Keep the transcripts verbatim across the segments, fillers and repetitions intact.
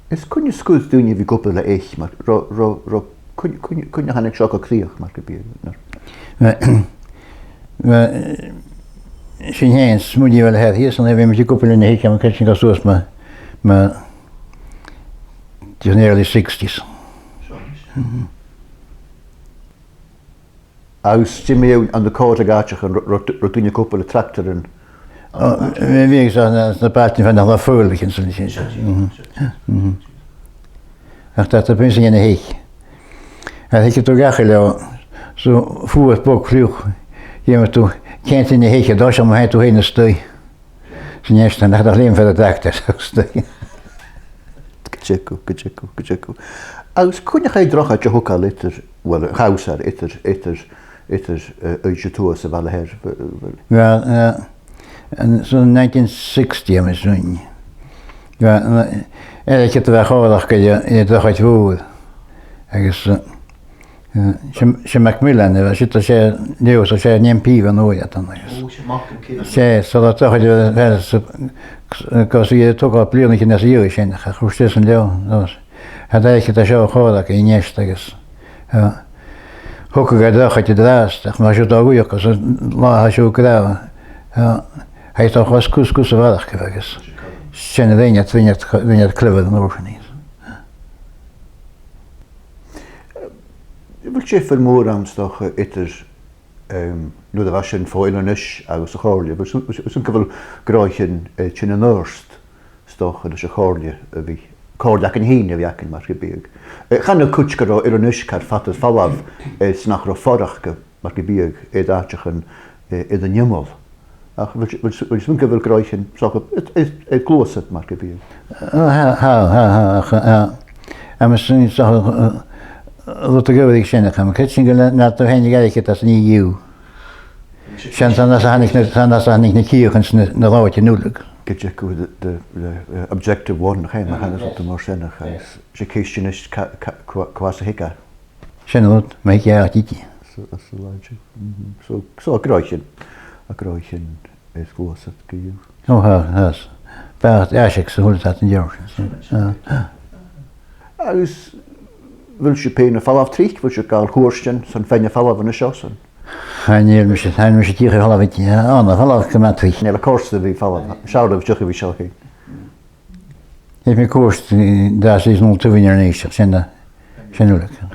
Is cuin a sguir daoine a bhith ag obair le eich, mar, ro, ro, ro, cuin, cuin, cuin a thàinig seo gu crìoch, mar gum biodh, no? Bha, bha, eh, sin fhèin, smaoinich mi air a sheo, shìos an, bha mi ag obair leis na h-eich, an creidsinn, gu suas mu, mu, the early sixties. Mhm. Agus dè mu dheidhinn an, an còrr aig àiteachan, ro, ro, ro daoine ag obair le tractaran? O, bha, bha, agus na, na bailtean fhèin a' fuireach an sin, sin. Mhm. Mhm. Ach tha, tha pìos dhen eich. Agus thig thu dhachaigh leotha, so fuath bog fliuch, dh'fheumadh tu ceann dhen eich a dh'fhàs, ma thèid thu fhèin a-staigh. Sin e, 's nach do leum fear an tractar a-staigh. Gu dearbh, gu dearbh, gu dearbh. Agus cuin a chaidh drochaid a thogail eadar, well, chabhsair eadar, eadar, eadar, eh, Uibhist a Tuath 's a' Bhaile Shear, well, well. Well, eh, an, so nineteen sixty, tha mi a' smaoineachadh. Well, eh, air a' cheart a bha chòmhdach gu, eh, drochaid mhòr. Agus, eh, Eh, 's e, 's e Macmillan, eh, 's e, 's e, Leòdhas, 's e an M P a bh' ann an uair ud, agus. O, 's e Malcolm Kidder. 'S e, so bha e a' togail, eh, eh, s-, eh, gus an do thogadh e bliadhnaichean às a dhèidh sin, ach chuir e sin leotha, no. Tha e ag ràdh gu bheil seo a' chòrdadh ris a' nighean agus, eh, thog e an drochaid an-dràsta, ach mar sin, dà bhuidheann, gus an latha seo gu robh, eh, tha e a' togail cus, cus a bharrachd agus. Sin a rinn iad, rinn iad, rinn iad cliobhar an uair sin. A bheil diofar mòr ann, 's dòcha, eadar, em, nuair a bha sinn fo Inbhir Nis agus a' Chomhairle? A bheil sin, a bheil sin, a bheil sin gu bhith a' gabhail gnothaichean, eh, tighinn a-nuas, 's dòcha, leis a' Chomhairle a bhith, Comhairle againn fhìn a bhith againn, mar gum biodh? Eh, chan eil cuid gu robh Inbhir Nis car fada air falbh, eh, 's nach robh faireachdainn, mar gum biodh, air àiteachan, eh, air an iomall. Ach a bheil, a bheil, a bheil sibh a' faicinn gu bheil gnothaichean, 's dòcha, air, air, air gluasad, mar gum biodh? Tha, tha, tha, tha, tha, tha. Agus sin, 's dòcha, eh, rud a ghabhadh sin, ach tha mi a' creidsinn gu bheil, nach do thàinig e air choreigin às an E U. Sin, 's ann às a thàinig na, 's ann às a thàinig na cìochan 's na, na làithean uile. Gu dearbh, the, the, the, eh, objective one, nach e, mar a chanas iad mar sin, ach, eh, 's e ceist a-nis, cà, cà, cò, cò às a thig e. Sin an rud, ma thig e às an Alba. So, às an Alba. Mhm. So, so, a' gnothaichean, a' gnothaichean air gluasad co-dhiù. O, tha, tha. Bha e aiseag sa h-uile taobh an-diugh sin, so, ah. Agus a bheil sibh fhèin a' falbh tric, a bheil sibh a' gabhail chuairtean, 's ann fhèin a' falbh an seo, 's ann? Chan eil mise, chan eil mise dìreach a' falbh idir, eh, ann a' falbh gu math tric. Chan eil e a' còrdadh rium a bhith a' falbh, 's fheàrr leam a bhith a' falbh. Thèid mi a' cuairt, eh, dà sheasan no timcheall an Inbhir Nis, sin a, sin uile. An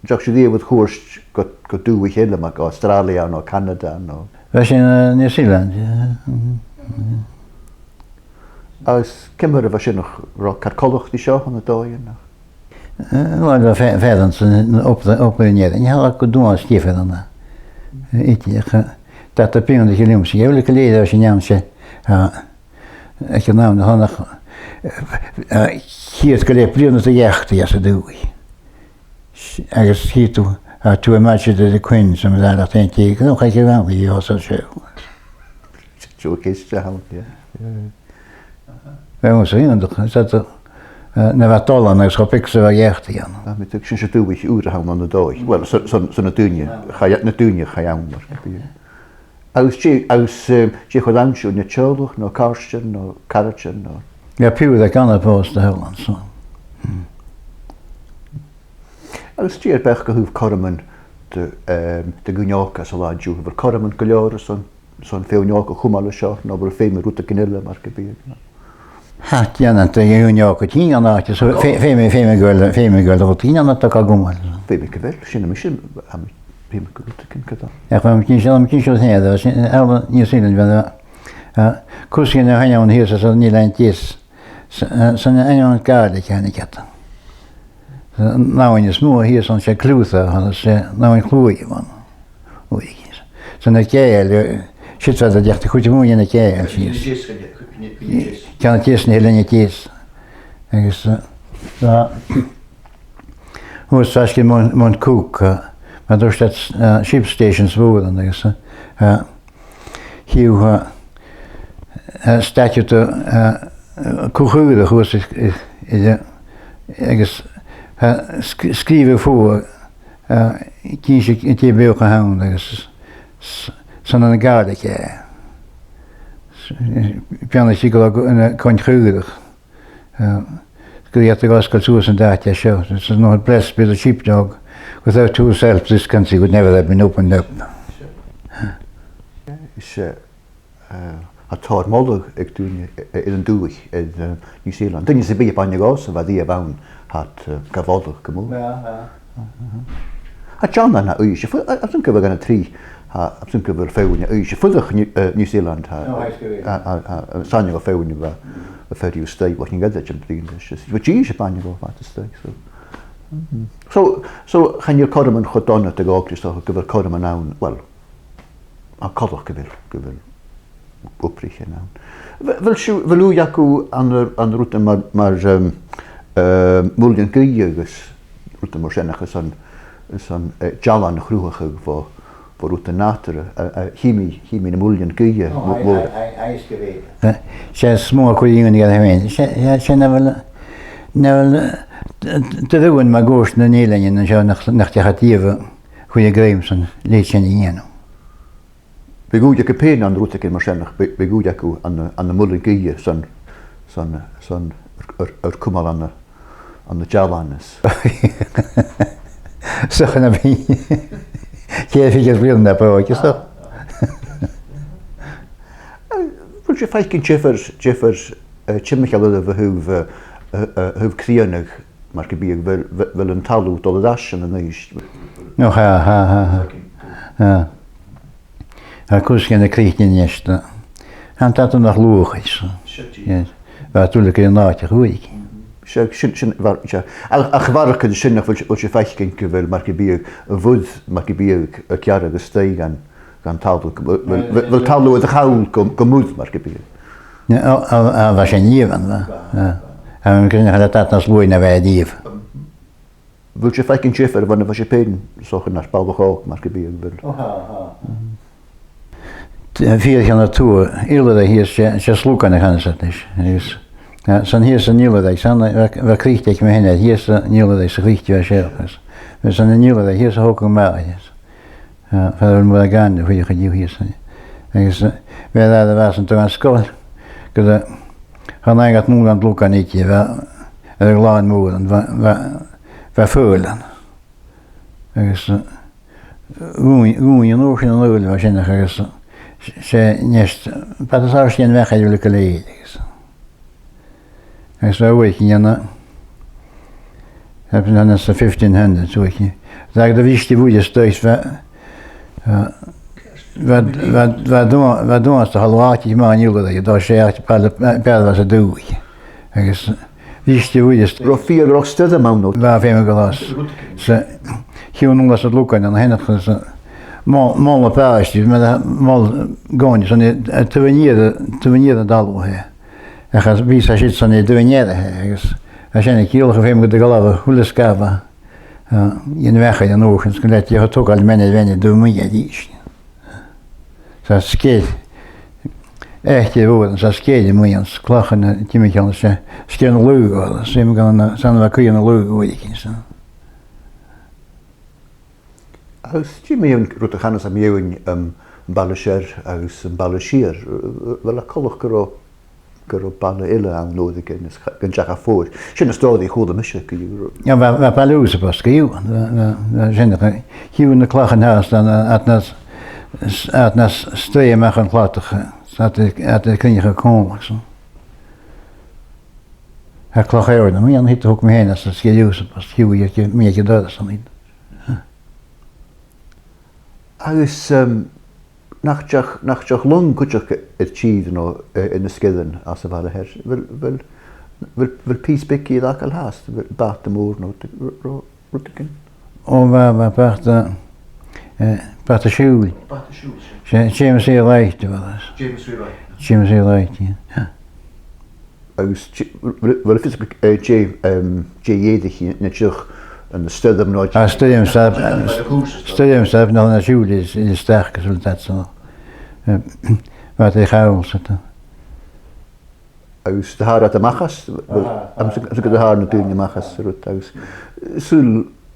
deach sibh a-riamh a chuairt gu, gu dùthaich eile, mar gu Astràilia no Canada no? Bha sinn, eh, New Zealand, eh, mhm, mhm. Agus ciamar a bha sin, an robh car coltach ri seo ann an dòigh, nach? Eh, uill, bha fe-, feadhainn san, an obair, obair an fheadhainn, tha gu dùn sgìth feadhainn ann. Eh, idir, ach, eh, tha, tha beannachd leamsa, uile gu lèir a bha sinn ann, 's e, eh, aig an àm, tha, nach, eh, eh, chitheadh tu gu lèir bliadhna de dh'eachdraidh às an dùthaich. S-, agus chitheadh tu, eh, Two Images of the Queen, 's ann mar a tha iad, no, chaidh a bhean, bha i os an seo. Seo ceist a th' ann, yeah, yeah. Bha e uabhasach iongantach, 's e, eh, na bha dol ann agus cho beag 's a bha eachdraidh ann. Tha mi a' tuigsinn, 's e dùthaich ùr a th' ann an dòigh. Uill, 's ann, 's ann, 's ann na daoine, chaidh, na daoine chaidh ann, mar gum biodh. Agus dè, agus, eh, dè chuir ann sibh, an e teaghlach, no càirdean, no caraidean, no? Bha piuthar aig Anna Pòsta Howland, so. Hmm. Agus dè ur beachd a thaobh cothroman de, ehm, de dhaoine òga san latha an-diugh? A bheil cothroman gu leòr airson, airson feadhainn òga a chumail an seo, no a bheil feum air rudeigin eile, mar gum biodh? Tha, dèanamh de dhaoine òga, tha an àite, so fe-, feum, feum gu bheil, feum gu bheil rudeigin ann a tha gam chumail. Feum gu bheil, sin a' mhì-, sin, tha mi, feum gu rudeigin gu dà. Ach bha mi cinnteach, tha mi cinnteach, sin, eh, New Zealand, bha, eh, cus dhen a' choinneamh shìos anns an Eilean Deas. 'S, eh, 's ann an ainm Gàidhlig a thàinig iad. An abhainn as motha shìos ann, 's e Clutha, 's e an abhainn Chluaidh a bh' ann. Uill, 's ann an Gàidheal, eh, siud far an deach a' chuid mhòr dhen a' Ghàidheal shìos. Ceann a deas na h-Eilean Deas. Agus, eh, tha, shuas faisg air Mount, Mount Cook, eh, mar a thuirt iad, eh, ship stations mhòra ann agus, eh, eh, Chì thu, eh, eh, staidiu de, eh, eh, co-chaorach shuas, eh, eh, eh, agus, eh, sc-, sgrìobhadh fodha, eh, ag innse dè an beathach a th' ann agus s-, s-, 's ann anns a' Ghàidhlig e. S-, eh, beannaichte gu robh, eh, coin chaorach. Eh, Gu dè iad a' gabhail suas an t-àite seo, it's not blessed by the sheepdog. Without whose help this country would never have been opened up. Is, eh, eh, tha tòrr mholadh aig daoine, eh, air an dùthaich, air, eh, New Zealand. Duine sam bith a bha a' dol a dh'fhàs, a bha a' dol a bhith ann, tha iad, eh, ga mholadh gu mòr. Yeah, yeah. Tha John ann an Uibhist a' Phu-, a, a, 's ann gu bheil an trì, a, 's ann gu bheil feadhainn à Uibhist a' Fuireach New, eh, New Zealand, tha, no, tha, is gu bheil. A, a, a, 's ann gu bheil feadhainn a bha, a bha a' fuireach a-staigh, bho chionn ghoirid, am bliadhna seo. Bha dithis a' dol a dh'fhàs a-staigh, so. Mhm. So, so chan eil cothroman cho dona de dh'òigridh, so gu bheil cothroman ann, well, a' coileach gu bheil, gu bheil obraichean ann. Bh-, bheil sibh, bheil ùidh agaibh ann an, ann an rudan mar, mar, ehm, ehm, muilnean-gaoithe agus rudan mar sin, ach 's ann, 's ann, eh, dealan a chruthachadh bho, bho rudan nàdarra, a, a, chì mi, chì mi na muilnean-gaoithe, oh, mo-, aye, mo- aye, aye, aye, is gu bheil. Eh, 's e as motha a chuireadh iad air a' mheadhan. 'S e, 's e, 's e na bheil, na bheil, eh, d-, d-, d-, rudan mar ghoirt nan eileanan an seo nach, nach deach iad a-riamh a chur a grèim san leithid sin a dhèanamh. Bhiodh ùidh agaibh fhèin ann an rudeigin mar sin, ach bhi-, bhiodh ùidh agaibh ann an, ann am muilnean-gaoithe san, san, san, air, air, air cumail ann an, ann an dealan is. Seach nam bithinn. Ceithir fichead bliadhna na b' òige, so. A bheil sibh a' faicinn diofar, diofar, eh, timcheall a thaobh, eh, eh, eh, a thaobh crìonadh, mar gum biodh, a bheil, a bheil an talamh a' dol air ais an-dràsta? No, tha, tha, tha, tha. Tha. Tha cus dha na cnuic a-nis, tha. Tha an talamh nach luachaidh, so. Seadh. Yes. Bha e duilich an àite a chuaigh. Seadh, sin, sin, bha, seadh. Ach, ach a bharrachd air sin, nach bheil, bheil sibh a' faicinn gu bheil, mar gum biodh, a' mhuir, mar gum biodh, a' gearradh a-staigh dhan, dhan talamh, gu, bheil, bheil, bheil talamh air a chall gu, gu muir, mar gum biodh. Yeah, o, o, o, bha sin aoibhneach, bha. Bha, bha. Tha mi a' creidsinn gun robh e nas luaithe na bha e riamh. Bheil sibh a' faicinn diofar bhon a bha sibh fhèin, 's dòcha, anns a' bhaile òg, mar gum biodh, a bheil? O, tha, tha. T-, fìor cheann a tuath, Iolaraigh shìos, 's e, 's e Slugan a chanas iad ris. Agus, eh, 's ann shìos an Iolaraigh, 's ann, bha, bha cnuic aig mo sheanair, shìos an Iolaraigh, 's a' chnuic a bha seo, agus, 's ann an Iolaraigh shìos a thog e a-mach, yes. Eh, far a bheil mo ghainne a' fuireach an-diugh shìos. Agus, eh, bha e ag ràdh a bha e san dùthaich sgoil, gun, eh, chan fhaigheadh iad mòran de Shlugain idir, bha, air a' ghlòir mhòr, bha, bha, bha faoileann. Agus, eh, dhùin, dhùin an uair sin an fhaoileann a bha sin, agus, eh, 's e, 's e nist, bha e a' sàr sìon bheathach air a bheil gu lèir, agus, agus bha uair a bha e ann an, ann an sa fifteen hundreds, uair a bha e. Dh'fhàg do bhriste bhuaidh a-staigh, bha, eh, bha, bha, bha dùn, bha dùn a' dol a thàladh àite, mar an Iolaraigh, dà seachd, baile, eh, beathach às an dùthaich. Agus bhris e bhuaidh a-staigh. Robh fìor, robh stoirm ann, no? Bha, feumaidh gu bheil. 'S e, chitheadh iad às an Slugan an sin, 's e, mol, mol a' phàiste, mar a, mol gòin, 's ann, eh, taobh an iar, taobh an iar an talamh, eh. Ach às, bhiodh e siud 's ann, eh, taobh an ear, eh, agus, eh, sin a' ciallachadh, feumaidh gun do ghabh a h-uile sgath, eh, dhen bheathach an uair sin, 's gun leig iad a thogail mean air mhean a-mach a-rithist. 'S e sgeir, each mhòr, 's e sgeir a-muigh anns a' chlach an timcheall, 's e sgeir an Lùthmhor, 's e, 's ann a bha crìoch an Lùthmhor aig an àm sin. Agus dè mu dheidhinn rud a chanas iad mu dheidhinn, um, am Baile Sear agus am Baile Siar, a bheil e coltach gun robh gun robh baile eile ann an uair a bha e, gun deach e fodha. Sin an stòiridh a chuala mise co-dhiù. Yeah, bha, bha baile Ùisdean bho sgaoileadh, bha, bha, bha sin, chitheadh na clachan fhathast ann, ann an, ann an s-, ann an s-, sreath a-mach à cladach, 's iad a', iad a' cruinneachadh còmhla, so. Tha clach Eòrna, mu dheidhinn, thug mi fhèin às an sgeir Ùisdean, chitheadh iad, mi aig an doras an sin. Agus, um, nach deach, nach deach long cuideachd air tìr no, eh, air na sgeirean anns a' Bhaile Shear. A bheil, a bheil, a bheil, a bheil pìos beag dhiubh aca fhathast, a bheil bàta mòr no ru-, ru-, rudeigin? O, bha, bha bàta, eh, bàta-siùil. Bàta-siùil, sin. 'S e James A. Wright a bh' ann. James A. Wright. James A. Wright, yeah. Agus dè, a bheil, a bheil fhios agad, eh, dè, em, dè dh'èirich na, na deoch, an stoirm no dè? Ah, stoirm sab, stoirm sab, no na siùil is, is dach, gus bheil dat so. Eh, bha e a' chall, so ta. Agus do thàr iad a-mach às, a bheil, am, so, so gun do thàr na daoine a-mach às an rud, agus, eh, saoil,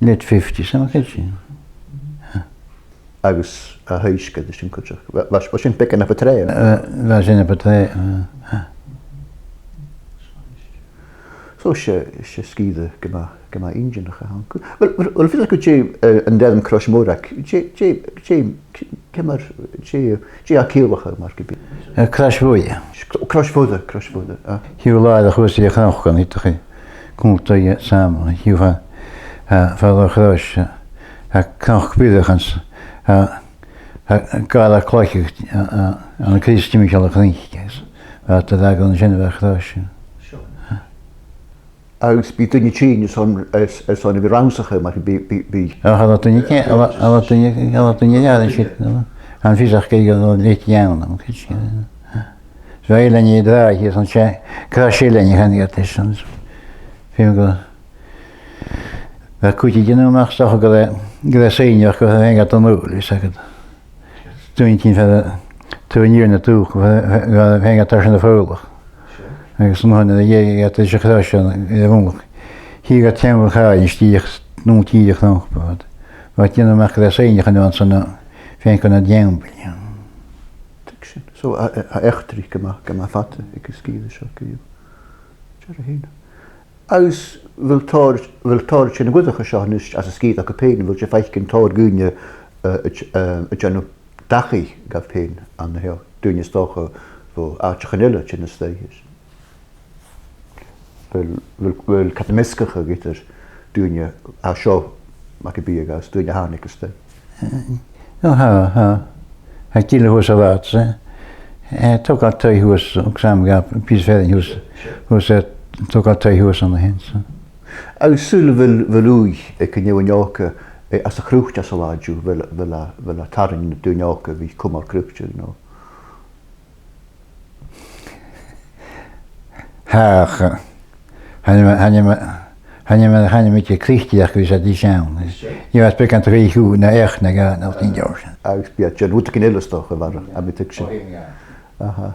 late fifties, am faca sibh? Agus a h-uile càil sin cuideachd. Bha, bha, bha sin beagan na bu tràithe. Eh, bha sin na bu tràithe, eh. So 's e, 's e sgìre gu math, gu math inntinneach a th' ann. Uill, uill, uill, feuch gu dè, eh, an t-ainm Crois Mhòr aig, dè, dè, dè, ciamar, dè, dè tha e a' ciallachadh mar gum biodh? Eh, Crois Mhòr. Crois Mhòr, Crois Mhòr, ah. Thill làrach shuas a' chnoc an sin, a' tighinn còmhla ri Sam, thill far, eh, far a' chnoc, eh, a' cnoc biorach an sin, eh, Tha, tha gàrradh cloiche, a, a, an Crìosd timcheall a' chnuic, agus bha iad ag ràdh an sin a bha a' chrois. Sure. Agus bidh daoine a' tighinn airson, airson, airson a bhith a' rannsachadh, mar bidh, bidh, bidh. Ach, tha daoine, tha, tha daoine, tha daoine a' gearradh siud, no? An fios aca gu bheil leithid ann, am faca sibh. Bha eilean ag ràdh, is ann 's e, cras eilean a chanadh iad sin. Feumaidh gu Bha cuid a' dèanamh a-mach 's dòcha gur e, gur e soidhne ach gu bheil iad an dùil, is aca. Dùin cinn far an, taobh an iar na dùthcha, gu bheil iad tarsainn na fàileadh. Agus an uair sin, a dh'aithghearr iad ris a' chrois an, a' mhullach. Thigeadh iad timcheall a' chàil, is dìreach, no dìreach no, bha iad. Bha iad a' dèanamh a-mach gur e soidhne a chanadh iad an sin, feuch gun a' gambling. Tuig sin. So, a, a, a eachdraidh gu math, gu math fada aig an sgìre seo, co-dhiù. Dearbh fhèin. Agus a bheil tòrr, a bheil tòrr de na cuideachaidhean seo a-nis anns an sgìre agaibh fhèin, a bheil sibh a' faicinn tòrr dhaoine, eh, a' t-, eh, a' dèanamh dachaigh dhaibh fhèin an seo, daoine 's dòcha bho àiteachan eile a' tighinn a-staigh? A bheil, a bheil, a bheil càil measgachadh eadar daoine a tha seo, mar gum biodh, agus daoine a thàinig a-staigh? Eh, no, tha, tha. Tha gille shuas an rathad, 's e, eh, togail taigh shuas, ag sam ga pìos fearainn shuas, shuas, eh, togail taigh shuas an sin, so. Agus saoil a bheil, a bheil ùidh aig an fheadhainn òga, eh, anns a' chroit anns an là an-diugh, a bheil, a bheil e, a bheil e tarraing na daoine òga a bhith a' cumail croit, no? Tha, tha, chan eil mi, chan eil mi, chan eil mi, chan eil mi cho critigeach ris a bha iad an sin. Sure. Gheibh iad beagan trì fichead na each na gà, no rudeigin mar sin. Agus bidh iad a' dèanamh rudeigin eile 's dòcha, a bheil, tha mi a' tuigsinn. Aha.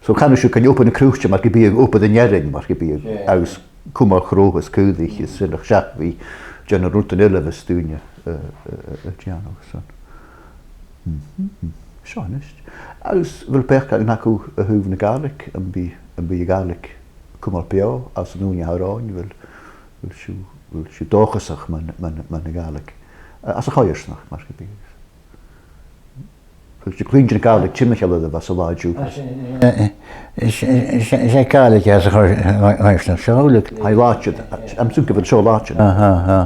So canaidh sibh gun obair na croite mar gum biodh, obair an fhearainn mar gum biodh, agus cumail crodh is caoraich is sineach seach a bhith a' dèanamh rudan eile a bhios daoine, eh, eh, eh, a' dèanamh, so. Mhm. Seo a-nis. Agus a bheil beachd agaibh a thaobh na Gàidhlig, am bi, am bi a' Ghàidhlig a' cumail beò anns an ùine a tha romhainn, a bheil, a bheil sibh, a bheil sibh dòchasach mun, mun, mun a' Ghàidhlig, eh, anns a' choimhearsnachd mar gum biodh? Bha sibh a' cluinntinn Gàidhlig timcheall air a' bhus an latha an-diugh. Eh, eh, 's e, 's e, 's e Gàidhlig a th' anns a' choimhearsnachd, 's e Gàidhlig. Tha i làidir, tha mi a' smaoineachadh gu bheil seo làidir. Aha, aha.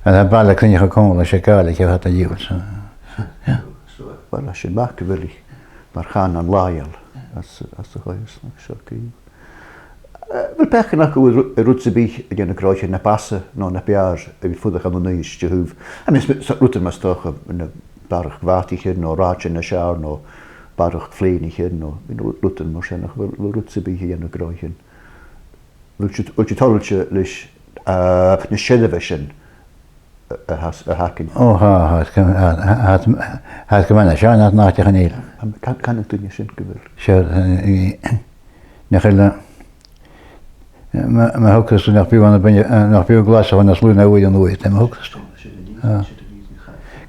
Agus tha am baile a' cluinntinn cho còmhla, 's e Gàidhlig a th' ann an-diugh, so. Uill, tha sin math gu bheil i mar chànan làitheil anns, anns a' choimhearsnachd seo co-dhiù. Eh, a bheil beachd agaibh air ru-, air rud sam bith a dhèanamh gu ruige na b' fhasa no na b' fheàrr a bhith a' fuireach ann an Uibhist a thaobh, I mean, s-, s-, rudan mar 's dòcha na barrachd bhàtaichean no rathaidean nas fheàrr no barrachd phlèanaichean no, you know, rudan mar sin, a bheil, a bheil rud sam bith a dhèanamh gu ruige sin? A bheil sibh, a bheil sibh toilichte leis, eh, na seirbheisean a, a th' as-, a th' againn? Ò, tha, tha, tha, tha, tha, tha, tha gu math nas fheàrr na, na àiteachan eile. Am, can, can an duine sin gu bheil? Sure, eh, eh, nach eil, eh, ma, ma thuigeas tu nach biodh ann am bainne, eh, nach biodh glas ann an sluagh na uair an uair, tha, ma thuigeas tu. Ah.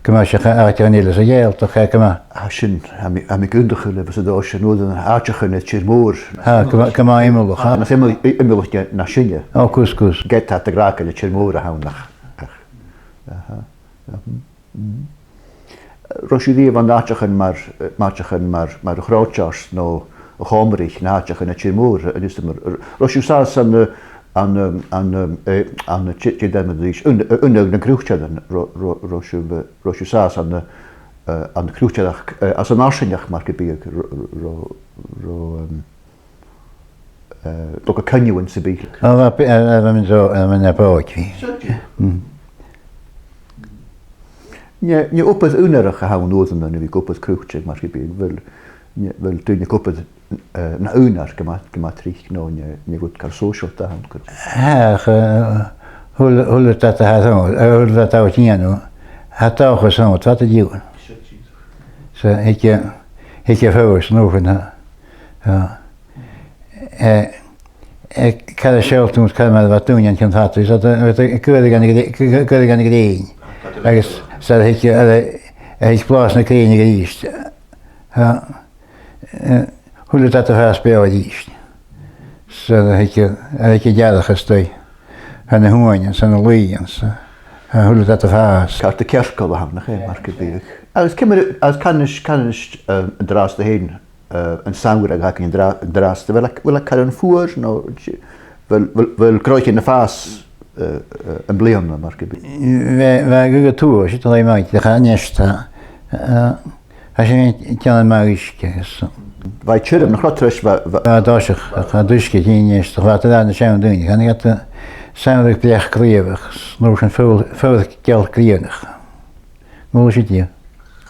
Gu math 's e àiteachan eile sa Ghàidhealtachd, tha, gu math. Tha sin, tha mi, tha mi ag aontachadh leibh, 's e dòigh sin, nuair a tha àiteachan air tìr-mòr. Tha, gu math, gu math iomallach, tha. Nas iomall-, iomallaiche na sinne. Ò, cus, cus. Ged a tha iad ag ràdh gu bheil tìr-mòr ann, ach, ach, aha, mhm. Robh sibh riamh ann an àiteachan mar, eh, àiteachan mar, mar a' Chròideart no a' Chomraich, na h-àiteachan air tìr-mòr, eh, an-dràsta mar, robh sibh sàs ann an, ann an, ann an, eh, ann an, dè, dè an t-ainm a th' air, ann, ann an, ann an Croitearan, robh, robh, robh sibh, eh, robh sibh sàs ann an, eh, ann an Croitearachd, eh, anns an fharsaingeachd mar gum biodh, robh, robh, robh, robh, em, eh, dol gu coinneamhan sam bith. Ò, bha, eh, eh, bha mi an seo, eh, bha mi na b' òige bhì. Sure. Mm. An e, an e obair aonaranach a th' ann uaireannan a bhith ag obair croitearan mar gum biodh, a bheil, an e, a bheil daoine ag obair, eh, na aonar gu math, gu math tric no an e, an e rud car sòisealta a th' ann cuideachd? Ach, eh, a h-uile, a h-uile dad a tha ann, eh, a h-uile dad a tha a' dèanamh, tha dòchas ann, tha iad a' dèanamh. So, thig, thig am foghar san uair sin, tha, tha. Eh, eh, càit a bheil thu, càit mar a bha daoine an ceann fada, is iad, eh, eh, a' cur air an ghrè-, gu-, gu-, gu-, gu-, air an grèin. Agus 's iad a thig, eh, a thig blàths na grèine a-rithist. Tha, eh, a h-uile dad a' fàs beò a-rithist. 'S iad a thig, eh, a thig an t-earrach a-staigh. Tha na h-uain anns, tha na laoidh anns, tha a h-uile dad a' fàs. Ceart, an cearcall a th' ann, nach e, mar gum biodh. Agus ciamar, agus can, can, eh, an-dràsta fhèin, eh, an samhradh a th' againn an-drà-, an-dràsta, a bheil e, a bheil e caran fuar, no a bheil, a bheil, a bheil gnothaichean a' fàs, eh, eh, am bliadhna, mar gum biodh? Bha, bha e gu, gu tuath, siud an aon rud, ach a-nis tha, eh, tha sinn a' dèanamh math uisge, agus bha e tioram, nach robh, treis, bha, bha. Bha e toiseach, ach tha an t-uisge a' tighinn a-nis, bha e ag ràdh na seann daoine, chan eil iad, eh, samhradh breac gnìomhach, 's an uair sin fuar, fuar geal grianach. An cuala sibh dè?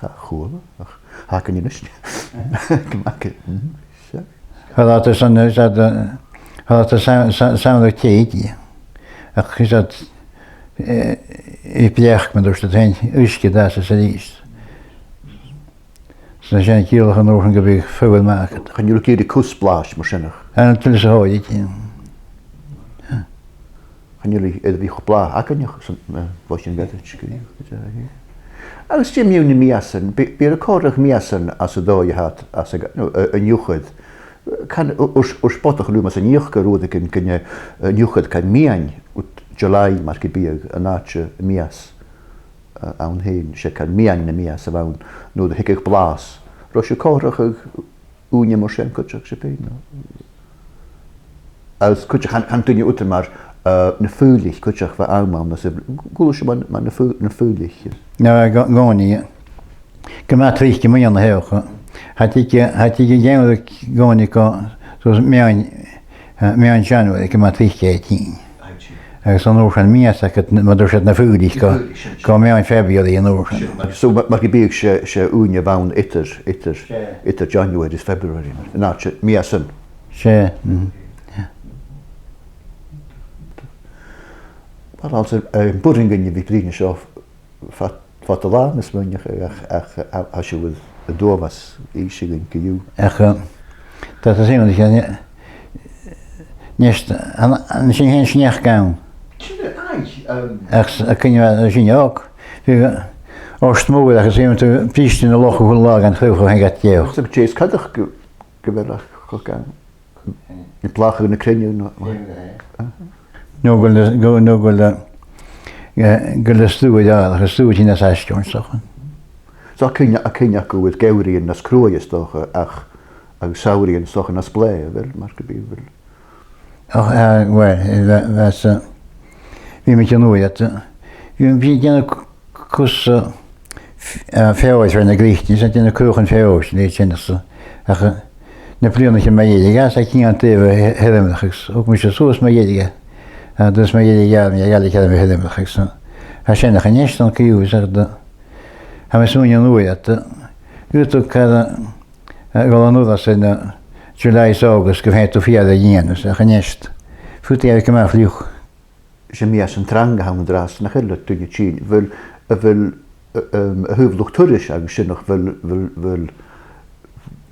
Cha chuala, ach tha againn a-nis. Gu math, mhm, sure. Tha iad airson, is iad, eh, tha iad airson sa-, sa-, samhradh teth. Ach is iad, eh, a' breac, mar a thuirt iad fhèin, uisge a' dol às a-rithist. 'S tha sin a' ciallachadh an uair sin gum biodh fuar math aca. Chan eil thu ag iarraidh cus blàths mar sin, ach. An tuilleadh 's a thòisich. Chan eil e air a bhith cho blàth againne ach san, eh, bho chionn ghoirid, gu, gu dearbh. Agus dè mu na mìosan, bidh, bidh iad a' comharrachadh mìosan anns an dòigh a tha iad, anns a', no, eh, an Iuchar. Can, ur, ur, ur spotach a-nis anns an Iuchar, rud a th' againn, eh, an Iuchar, can, meadhan, ut, July, mar gum biodh, an àite mìos, eh, ann fhèin, 's e can meadhan na mìos a bh' ann, nuair a thigeadh blàths. Robh sibh a' comharrachadh ùine mar sin cuideachd, sibh fhèin, no? Agus cuideachd chan, chan duine ùidh mar, eh, na Faoillich cuideachd, bha àm ann, is, an cuala sibh mu, mu na Faoi-, na Faoillich? No, eh, Gò-, Gònaidh, gu math tric mu dheidhinn na h-oidhche. Tha iad, tha iad a' geamhradh Gònaidh gu, so meadhan, eh, meadhan January, gu math tric a' tighinn. Agus an uair sin mìos aca, mar a thuirt iad, na Faoillich gu, gu meadhan February an uair sin. So, ma-, mar gum biodh, 's e, 's e ùine a bh' ann eadar, eadar, eadar January is February, an àite mìosan. 'S e, mm. Uill, anns an, eh, b' urrainn dhuinn a bhith a' bruidhinn an seo fad, fad an latha, tha mi a' smaoineachadh, ach, ach, ach, tha sibh air an t-uabhas innse dhuinn co-dhiù. Ach, eh, tha, tha sin, eh, a-nis, an, an sin fhèin sneachd ann? Sin e, aye, um. Ach s-, a' cuimhneachadh sin òg, bhiodh, eh, ort mòr agus bhiodh tu a' briseadh na locha a h-uile latha gun chruthachadh gad dheoch. Agus an t-eas cuideachd gu, gu bheil e cho gann. Am blàthachadh na cruinne, no. Aha. No gu bheil, gu, no gu bheil, eh, gu bheil an stuth air fhàgail, ach an stuth a' tighinn às aisteach, so. Tha cuimhne, tha cuimhne agaibh air geamhraidhean nas cruaidhe, is dòcha, ach, agus samhraidhean, is dòcha, nas blàithe, a bheil, mar gum biodh, a bheil? Och, eh, uill, eh, bha, bha, eh, bha mi a' dèanamh uair, eh, bha, bha mi a' dèanamh c-, cus, eh, f-, eh, feòis air na glioclain, 's a' dèanamh cruachan feòis, leithid sin, is, eh, ach, eh, na bliadhnaichean mu dheireadh, 's a' chiad taobh, eh, Hearadh Imrich, agus thug mise suas mu dheireadh, eh, agus mu dheireadh, eh, gheall, gheall, gheall, Hearadh Imrich, agus, eh, tha sin a' cur a-nist an cù, is, eh, tha mi a' smaoineachadh an uair, eh, gu bheil tu car, eh, a' dol an uair sin, eh, July is August, gum faigh thu feur a dhèanamh, 's a' cur a-nist. Faodaidh e a bhith gu math fliuch. 'S e mìos trang a th' ann an-dràsta, nach eil, le daoine a' tighinn. A bheil, a bheil, eh, em, a thaobh luchd-turais agus sin, a bheil, a bheil, a bheil,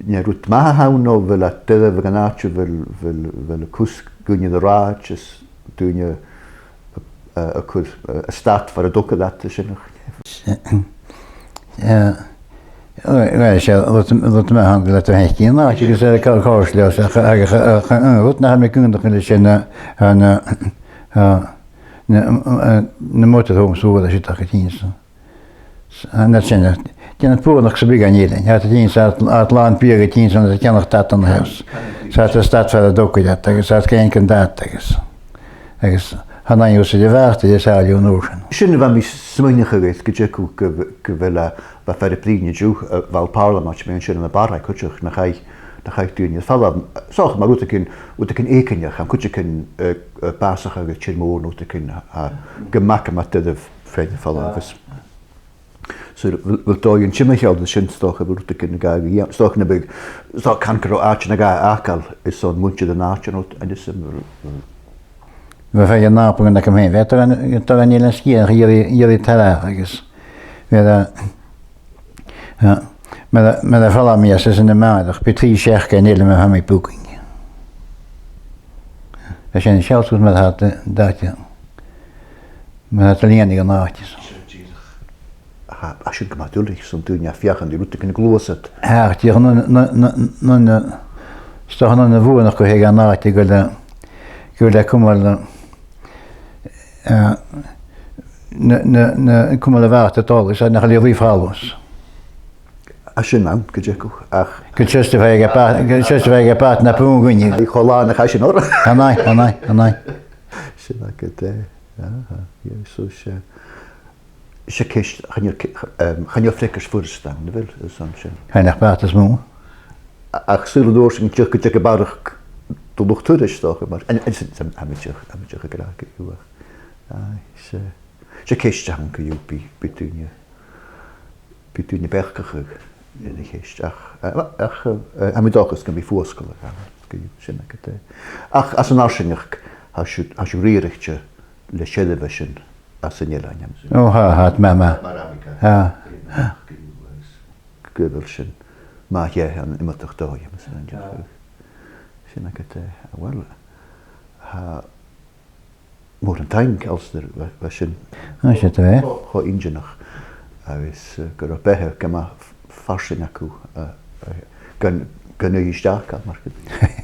an e rud math a th' ann, no a bheil e doirbh aig an àite, a bheil, a bheil, a bheil cus dhaoine air an rathad is daoine a, a, a' cur, a, a' stad far an togradh iad sin? Eh, uill, uill, 's e rud, rud math a th' ann gu bheil iad a' faicinn an àite agus, eh, co-, cosg leotha, ach, ach, ach, ach, eh, rud nach eil mi ag aontachadh leis, eh, an, eh, eh, na, eh, na motorhomes uile sin a tha a' tighinn, so. S-, an rud sin, eh, dèanamh buannachd sam bith dhan eilean. Tha iad a' tighinn, 's iad, iad làn biadh a' tighinn, 's iad a' ceannach dad an house. 'S iad a' stad far an togradh iad, agus 's iad a' ceannach dad, agus, agus chan fhaigh thu suas air a' bhàta, is e sàillibh an uair sin. Sin a bha mi a' smaoineachadh, gu dearbh, gu, gu bheil, eh, bha fear a' bruidhinn an-diugh, eh, bhal Pàrlamaid, mu dheidhinn sin ann am Barraigh cuideachd, nach fhaigh, nach fhaigh daoine air falbh. 'S dòcha mar rudeigin, rudeigin èiginneach, an cuideigin, eh, eh, bàsachadh aig tìr-mòr, no rudeigin, eh, gum faca iad doirbh faighinn air falbh agus. So, a bheil, a bheil dòigh an timcheall an sin, 's dòcha, a bheil rudeigin a ghabhadh a dhèanamh, 's dòcha nam biodh, 's dòcha, can gun robh àite no dhà fhathast air son muinntir an àite, no, an e sin, a bheil, a bheil. Bha feadhainn a' nàdar gun a ghabh mi, bha, tha, tha an eilean sgian, iarraidh, iarraidh tarraing agus, bha, eh, mar, mar a dh'fhalbh mi às, às an Eilean Mhàireach, bidh trì seachdainean eile mu thaigh mi booking. Tha sin a' sealltainn mar a tha, eh, an t-àite, mar a tha lìonadh an àite. Tha, tha sin gu math duilich son daoine a tha a' feuchainn ri rudeigin a ghluasad. Ach, dìreach, na, na, na, na, na, 's dòcha, na, na bhuannachd gu h-àraid gu bheil, gu bheil e a' cumail, eh, na, na, na, cumail a' bhàta a' dol, is nach eil i ri falbh. Tha sin ann, gu dearbh, ach. Gu justify aig a' bhà-, gu justify aig a' bhàta na bùth dhuinne. Tha i cho làn ach tha sin orra. An e, an e, an e. Sin agad e. Aha, yeah, so 's e. 'S e ceist, chan eil ce-, ch-, em, chan eil freagairt furasta ann, a bheil, airson sin? Chan eil ach bàta is motha. A-, ach saoil an uair sin, dìreach gu dtig a bharrachd do luchd-turais, 's dòcha, mar, an, an sin, sin, tha mi dìreach, tha mi dìreach ag ràdh gu bheil. Aye, 's e, 's e ceist a th' ann co-dhiù, bidh, bidh daoine, bidh daoine a' beachdachadh air a' cheist. Ach, eh, ach, eh, tha mi an dòchas gum bi fuasgladh ann, co-dhiù, sin agad e. Ach, anns an fharsaingeachd, tha sibh, tha sibh riaraichte le seirbheisean anns an eilean, am sin. Ò, tha, tha, tha, ma, ma. Mar a bha mi ag ràdh. Tha. Gu bheil sin math dha an iomadach dòigh, am sin, an deach. Sin agad e, uill, tha mòran taing, Alasdair, bha, bha sin. Ò, 's e, tha. Cho, cho inntinneach. Agus, eh, gun robh beatha gu math f-, farsaing agaibh, eh, eh, gun, gun oidhche a-steach, mar gum biodh.